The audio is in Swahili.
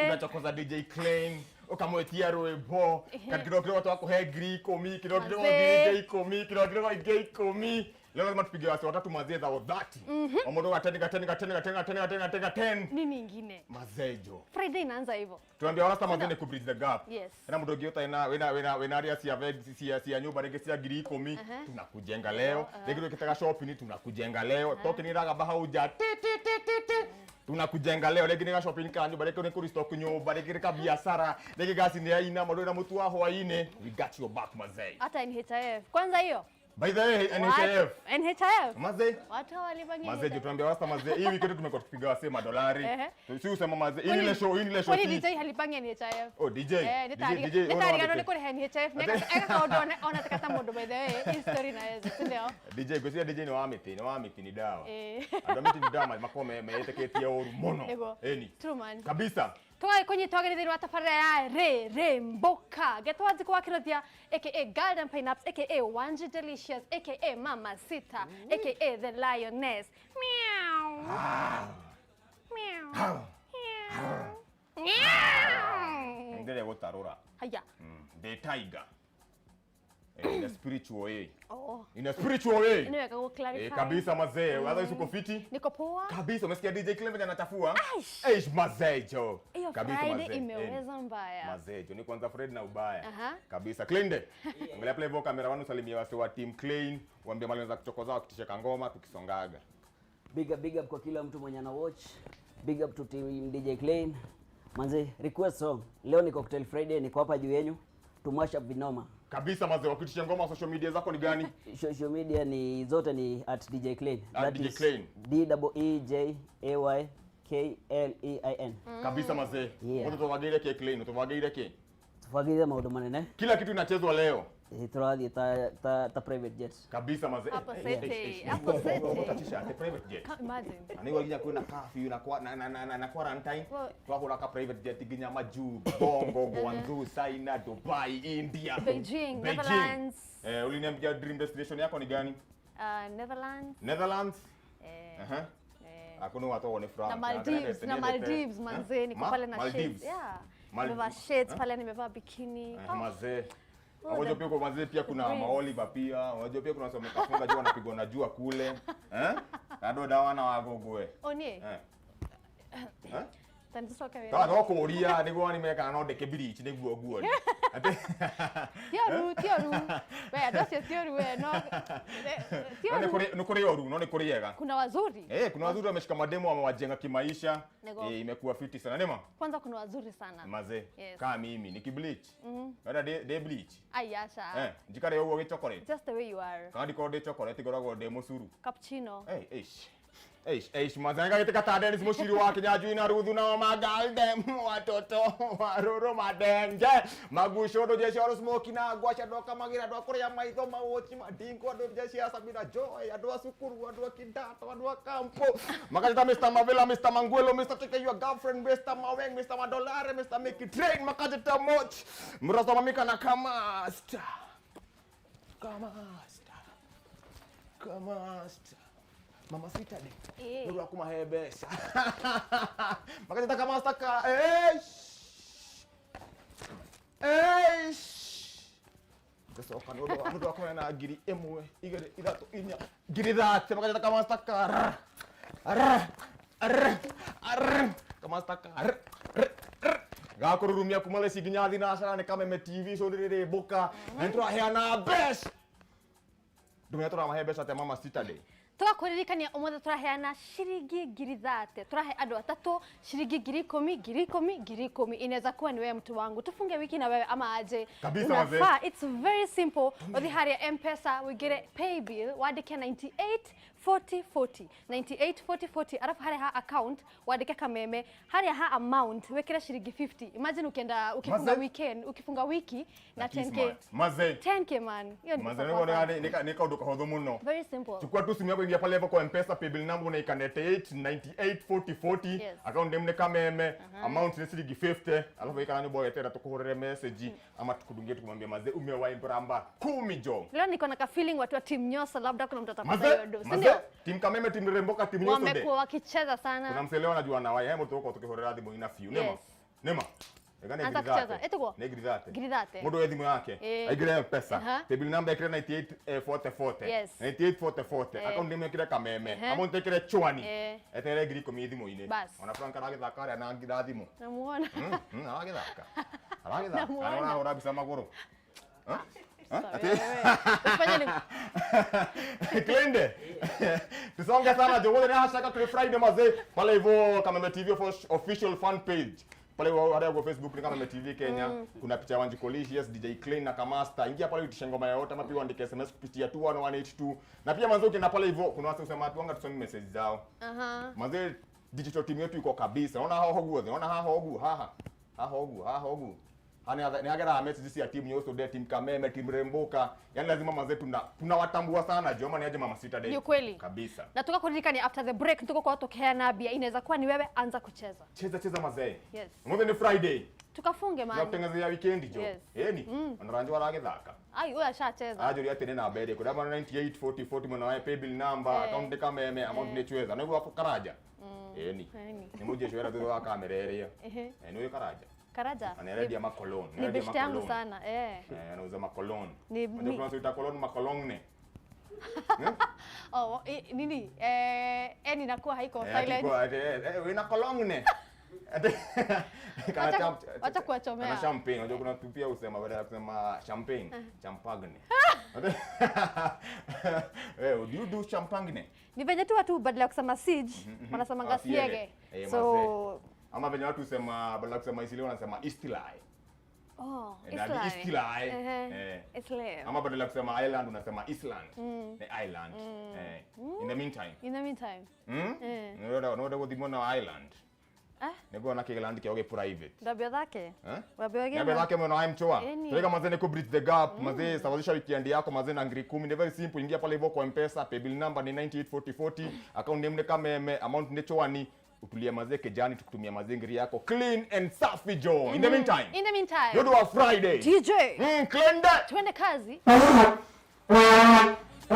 Unachokoza DJ Klein ukamwetia rwimbo kidogo kidogo twakuhe 10,000 kidogo kidogo. Mazee. 10,000 kidogo kidogo, 10,000. Leo lazima tupige wase watatu mazee za 30 o mundu ga 10 ga 10 ga 10 ga 10 ga 10 ga 10 ga 10 ga 10. Nini ingine? Mazejo. Friday inaanza hivyo. Tuambia rasta mazee ni ku bridge the gap. Na mundu ũngĩ ũtarĩ na wĩna aria cia cia nyũmba rĩngĩ cia 10,000, tunakujenga leo. Rĩngĩ wĩkĩtaga shopping, tunakujenga leo. Token iragamba hau nja ti ti ti ti ti, tunakujenga leo. Rĩngĩ nĩ ga shopping ka nyũmba, rĩngĩ nĩ kũ-restock nyũmba, rĩngĩ nĩ ka biacara, rĩngĩ gasi nĩ yaina mũndũ wĩna mũtu wa hwaĩ-inĩ, we got your back mazee. Hata NHIF. Kwanza hiyo. By the way, NHIF. What? NHIF. Mazee. Watu hawalipangi Mazee, NHIF. Tuambia wasta mazee, hii weekend tumekuwa tukipiga wasee madolari. Si usema mazee, hii ni ile show, hii ni ile show. Kwani DJ halipangi NHIF? Oh, DJ. Eh, DJ, nĩ DJ, ona tarigano wambe nĩ kũrĩha NHIF. Neka kaũndũ ona ta mũndũ, by the way, hii story naweza, si ndio? DJ, ngwĩciria DJ nĩ wa mĩtĩ, nĩ wa mĩtĩ nĩ dawa. Andũ a mĩtĩ nĩ dawa makoragwo metĩkĩtie ũru mũno. Nĩguo. Ĩni. True man. Kabisa. Tũgagĩkũnyita ũgeni thĩinĩ wa tabarĩra ya Rĩ Mboka Getwa Nzikũ wa Kĩrothia, aka Garden Pineapps, aka Wanji Delicious, aka Mama Sita, aka The Lioness. Meow. Meow. Meow. Meow. Ndĩrĩa gũtarũra. Haya. The tiger. In a spiritual way. Oh. In a spiritual way. Nĩ wega gũ clarify. Kabisa mazee. Otherwise uko fiti? Niko poa. Kabisa, umesikia DJ Clement anachafua? Aish. Eish, mazee jo. Hiyo Kabisa Friday mazee. imeweza mbaya. Mazee jo, ni kwanza Fred na ubaya. Kabisa. Klein de. Angalia pale hivyo kamera wanu, salimia wase wa team Klein, waambie mali wanaweza kuchokoza wakitisheka ngoma tukisongaga. Big up, big up kwa kila mtu mwenye ana watch. Big up to team DJ Klein. Manze, request song. Leo ni Cocktail Friday, niko hapa juu yenyu. Tumash up vinoma. Kabisa mazee, wakitisha ngoma, social media zako ni gani? Social media ni zote ni @DJKlein. At DJ is Klein. D double E J A Y K L E I N. Kabisa mazee. Yeah. Watu tubagire ke Klein, tubagire ke. Tufagize maundu manene. Kila kitu inachezwa leo. Tũrathiĩ ta private jet. Kabisa mazee. Hapo Eh, sete, hapo sete. Utatisha ate private jet. Imagine. Na nĩguo nginya kwĩna curfew na quarantine. Twahũra ka private jet nginya majuu, Bongo, Guangzhou, China, Dubai, India, Beijing, Netherlands. Eh, uliniambia dream destination yako ni gani? Netherlands. Netherlands? Eh, eh. Hakuna watu waone furaha. Na Maldives, na Maldives manze, niko pale na shades. Maldives. Yeah. Nimevaa shades pale, nimevaa bikini. Eh, Oh, mazee. Oh, Unajua pia kwa mazee pia kuna breeze. maoliva pia. Unajua pia kuna wasome kafunga jua wanapigwa na jua kule. Eh? Ando dawa na wagogwe. Onie, Eh. Eh? tandicoke wĩra. Ta no kũria nĩguo nĩmenye kana no ndeke bleach nĩguo nguone. Atĩ Ti ũru, ti ũru. We, andũ acio ti ũru we, no. Ti no nĩ ũru. kũrĩ, nĩ kũrĩ oru, no nĩ kũrĩ ega. Kuna wazuri. Eh, kuna wazuri wameshika mademo, wamewajenga kimaisha. Nego. Eh, imekuwa fiti sana. Nema? Kwanza kuna wazuri sana. Mazee. Yes. Kama mimi nikibleach. Mm. De bleach. Ai, aca. Eh, njikare ũguo gĩ chocolate. Just the way you are. Kana ndikorwo ndĩ chocolate ngoragwo ndĩ mũcuru. Cappuccino. Hey, eish. Eish, eish, mazanga katika ta Dennis Mushiri wa Kinyanjui na Ruthu na Magalde watoto waruru madenje magushodo jeshi wa smoki na ngwaca ndoka magira andũ a kũrĩa maitho mawochi madingo andũ jeshi ya Sabina Joy andũ a cukuru andũ a kidato andũ a kampo makajita Mr. Mavila, Mr. Manguelo, Mr. Take Your Girlfriend, Mr. Maweng, Mr. Madolare, Mr. Make It Train, makajita Moch Mrasto Mamika na Kamasta Kamasta Kamasta Mama Sita de. Eh. Nĩ kumahe mbeca makajita kamasta ka eish eish ngacoka nĩ ũndũ wa kũheana 1,000 2 3 4 30,000 makajita kamasta ka r r r r kamasta ka r r r gakũrurumia kuma theci nginya thinacara nĩ Kameme TV show rĩrĩ mbũka na nĩ tũraheana mbeca ndũmenya tũramahe mbeca atĩa Mama Sita Day. Tũgakũririkania ũmũthĩ tũraheana ciringi 30,000, tũrahe andũ atatũ ciringi 10,000, 10,000, 10,000. Inaweza kuwa ni wewe, mtu wangu, tufunge wiki na wewe ama aje? Kabisa, Unafaa. It's very simple. Ũthiĩ harĩa M-Pesa, ũingĩre paybill, wandĩke 98 40 40 98 40 40, alafu harĩa ha account wandĩke Kameme, harĩa ha amount wĩkĩre ciringi 50. Imagine ukienda ukifunga Maze. weekend, ukifunga wiki na 10K. Smart. Maze. 10K man, hiyo ni Maze pesa poa sana. nĩ kaũndũ kahũthũ mũno. Very simple. Chukua tu simu yako, ingia pale hivyo kwa M-Pesa, paybill number unaika 98 98 40 40. Yes. Account name nĩ Kameme, amount nĩ ciringi 50, alafu ikara nyũmba wetera tukuhũrĩre message ama tukudungie tukumwambia mazee umewahi bramba 10 jo. Leo niko na ka feeling watu wa team Nyosa, labda kuna mtu atapata Maze, hiyo do, si maze, ndio? Team Kameme, team Remboka, team Nyoso de. Wamekuwa wakicheza Kuna sana. mselewa anajua na wae hemo tuko tukihũrĩra thimũ ina few nĩma. Yes. Nĩma. Ega nĩ Anza ngiri thate. kucheza. Ĩtĩkwo? Nĩ ngiri thate. Ngiri thate. Mũndũ we thimũ yake. Ĩĩ. Aingĩre M-Pesa. Aha. Paybill number ĩkĩre 98 40 40. Yes. 98 40 40. Eh. Account name ĩkĩre Kameme. Ehe. Amount ĩkĩre Chwani. Eh. Eterere 10,000 thimũ-inĩ. Bas. Ona Frank aragĩthaka harĩa na ngira thimũ. Namuona. Aragĩthaka. Aragĩthaka. Namuona. Arahũra mbica magũrũ. Huh? Huh? Sawa, Ati? wewe. Usifanye ni Twende. Tusonge sana jogote na hashtag Cocktail Friday mazee pale hivyo Kameme TV official fan page. Pale hata kwa Facebook ni Kameme TV Kenya. Kuna picha ya Wanjiku Licious, DJ Klein na Kamasta. Ingia pale uitishe ngoma yoyote ama pia uandike SMS kupitia 21182. Na pia manze ukienda pale hivyo kuna watu husema watu wanga tusome message zao. Manze digital team yetu iko kabisa. Unaona hao hogu wote, unaona hao hogu, haha. Haha hogu, haha hogu. Hani ni agera message si ya team Nyoso de team Kameme, team Remboka. Yaani lazima manze tunawatambua sana jo, ama ni aje mama sita day. Ni ukweli. Kabisa. Na tukakuririkania after the break tuko tukiheana mbia inaweza kuwa ni wewe anza kucheza. Cheza cheza mazee. Yes. Mothe ni Friday. Tukafunge Na mani. kutengenezea weekend jo. Yes. Eni. Onaranjo aragithaka. Ai huyo ashacheza. Ajo ya tene na mbere kuria mana 98 40 40 mwana wa paybill number account ni Kameme amount ni Chweza. Niguo Karaja. Eni. Eni. Ni mujeshi wera thutha wa kamera ĩrĩa. Ehe. Eh, nĩ Karaja. Karaja. Anaendia makolon. Ni beshte yangu sana. Eh. Eh, anauza makolon. Ni Unajua kuna watu huita kolon makolongne. Oh, nini? Eh, ninakuwa haiko Eh, silent. wina kolongne. Kana Wacha kuwachomea. Kana champagne. Unajua kuna watu pia husema badala ya kusema champagne, champagne. Eh, do you do champagne? Ni venye tu watu badala ya kusema siege wanasemanga Ah, siege. siege. Eh, So mazee. Ama venye watu husema badala ya kusema Isili wanasema Istilai. oh, Eh, na ni Istilai. Ehe. Eh. Islam. Ama badala ya kusema island unasema Island. Ni island. Eh. In the meantime. In the meantime. Mm? Nĩũrenda gũthimwo na island. Ah, Nĩguo na kĩland kĩao gĩ private. ndambia thake. Eh? Wambia Niambia zake mwana wa mchoa. Eni. Tuweka mazee ni ku bridge the gap. Mazee sawazisha weekend yako mazee na ngiri 10. Ni very simple. Ingia pale hivyo kwa M-Pesa, paybill number ni 984040, account name ni Kameme, amount ni Chwani. Utulie mazee kejani tukutumia mazee ngiri yako clean and safi jo. In the meantime. In the meantime. Yodo wa Friday. DJ. Clean that. Twende kazi.